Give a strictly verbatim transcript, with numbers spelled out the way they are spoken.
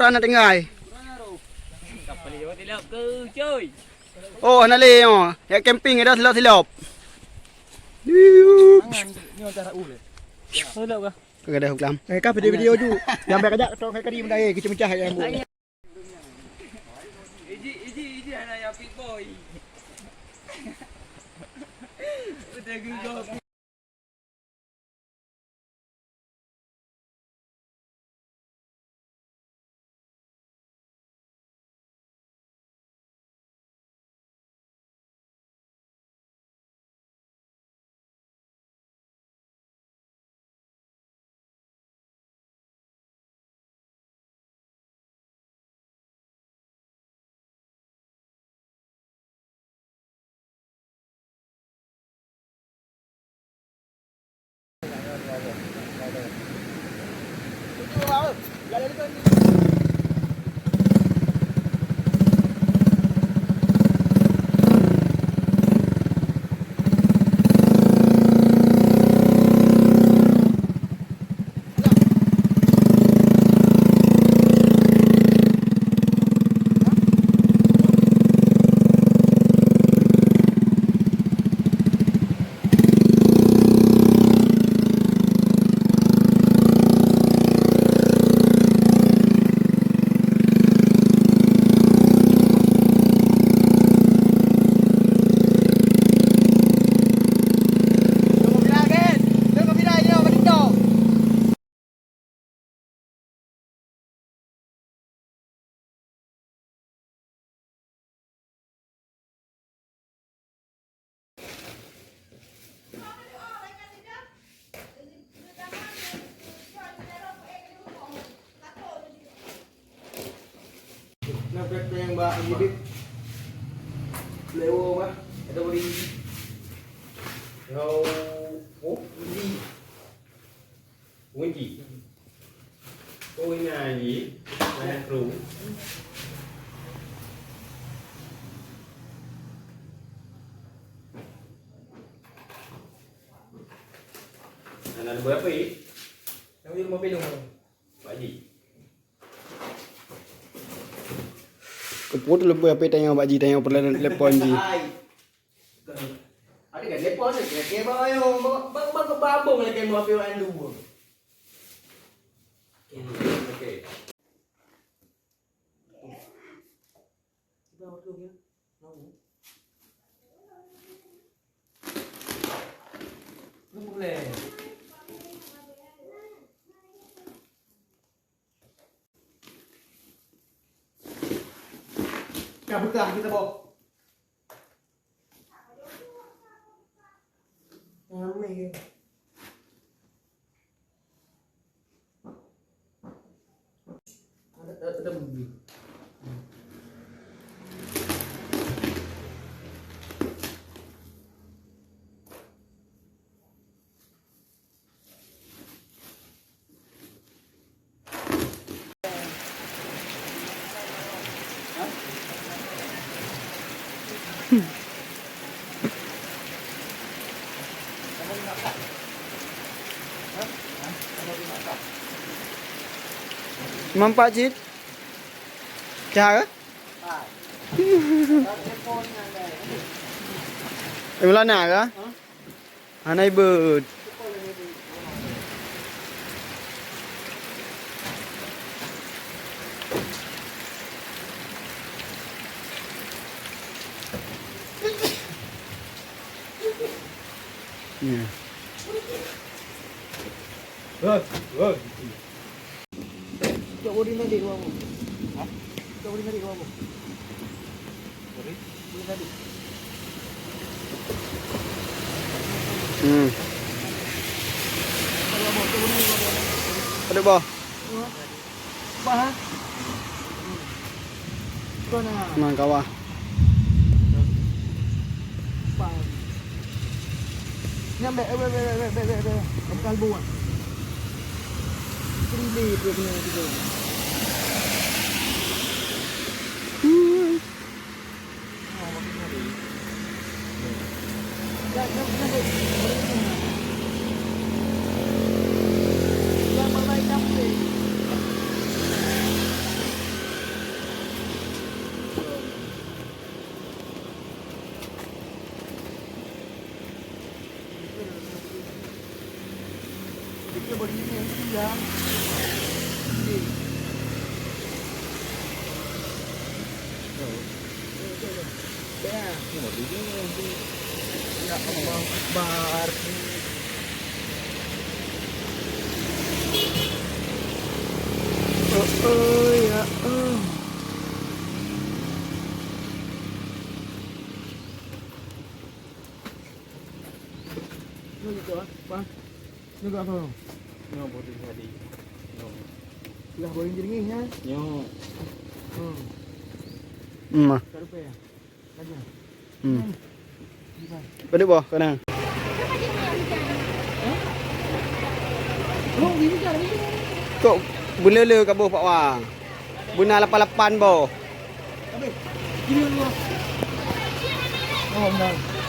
Hana tinggai. Oh, hana lé nyoe. Jak camping ada silop-silop. Silop kah? Kagak ada huklam. Eh, kah video-video ju. Nyampe kajak tok kari benda eh, kita mecah ya. Iji, iji, iji anak yang big boy. Udah gigong. Nah, pek-pek nyang bak gidip. Lewo bah, ada beri. Yo, oh, ini. Kunci. Oh, ini lagi. Banyak kru. Ada berapa ni? Yang di rumah pelong. Pak Ji. Keput lebih apa tanya Pak Ji, tanya pernah telepon Ji. Ada kan telepon ni, kira-kira bawa yo, bawa, bawa, bawa, bawa babong lagi mau pion dua. Okey. Okey. Kita waktu dia. Tahu. Boleh. Dah buka kita bawa. Ramai ke? Ada, ada, ada bunyi. Nampak cit? Cah ke? Eh, ulana ke? Hana ibeuet. Ya. Wah, wah. Cok bodi tadi dua boh. Hah? Cok bodi tadi dua boh. Bodi? Bodi tadi. Hmm. Ada boh. Bah, ha? Kau na. Memang kawah. Bah. Nyam bek, bek, bek. Bekal buah. Kiri tu kena tiga. Ya Allah Akbar. Oh, oh, ya Allah. Nyoe gitu, ah, Bang. Nyoe apa? Nyoe putih tadi. Nyoe. Lah, boleh jeringih, ya? Nyoe. Hmm. Hmm. Satu pè, ya? Lagi, ya? Hmm. Lima. Padub boh, kana? Hah? Oh, ini kan, ini. Kok beuleu-leu kaboh, Pak Wa? Beuna lapan-lapan boh. Habis. Ini dulu. Oh, benar.